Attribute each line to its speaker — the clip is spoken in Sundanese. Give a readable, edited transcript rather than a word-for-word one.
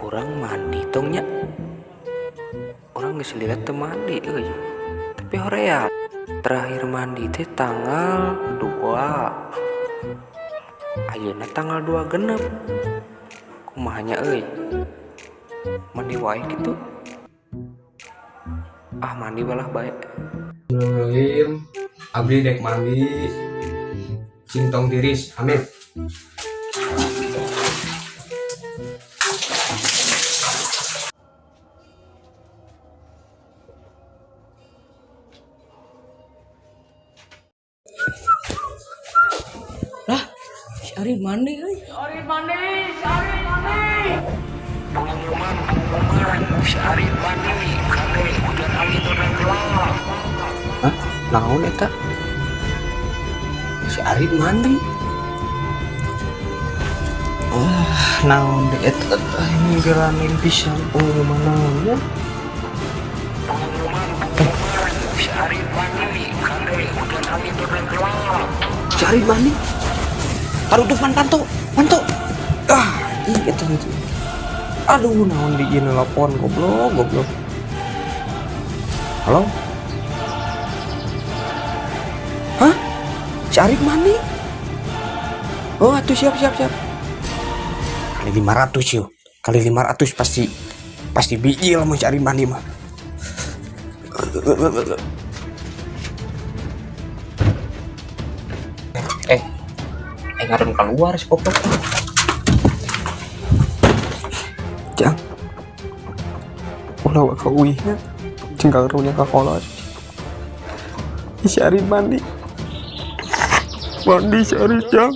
Speaker 1: Urang mandi tong nya. Urang geus lila teu mandi euy. Tapi horea. Terakhir mandi teh tanggal 2. Ayeuna tanggal 2 genep. Kumaha nya euy? Mandi wae kitu. Ah, mandi balah bae.
Speaker 2: Bismillahirrahmanirrahim. Abdi dek mandi. Cing tong tiris. Amin.
Speaker 1: Lah, si Arif mandi euy.
Speaker 3: Arif mandi, si Arif mandi.
Speaker 1: Pengumuman, pengumuman, si Arif mandi. Kade hujan angin urang gelap. Hah? Naon eta? Si Arif mandi. Wah, naon deh eta, ini geramin pisan pengumuman naon ya? Pengumuman, pengumuman, si Arif mandi. Kade hujan angin urang gelap. Si Arif mandi. Parutupan panto, panto. Ah, ih eta itu. Aduh, naon di ieu nelpon, goblok, goblok. Halo? Hah? Si Arif mandi? Oh, atuh siap, siap, siap. Kali 500 yuk. Kali 500 pasti pasti biji lah mau cari mandi mah. Eh, eh, ngaran keluar si goblok. Jang. Ulah ka uih nya. Jeung karunya ka kolot. Si Arif mandi. Mandi si Arif, Jang.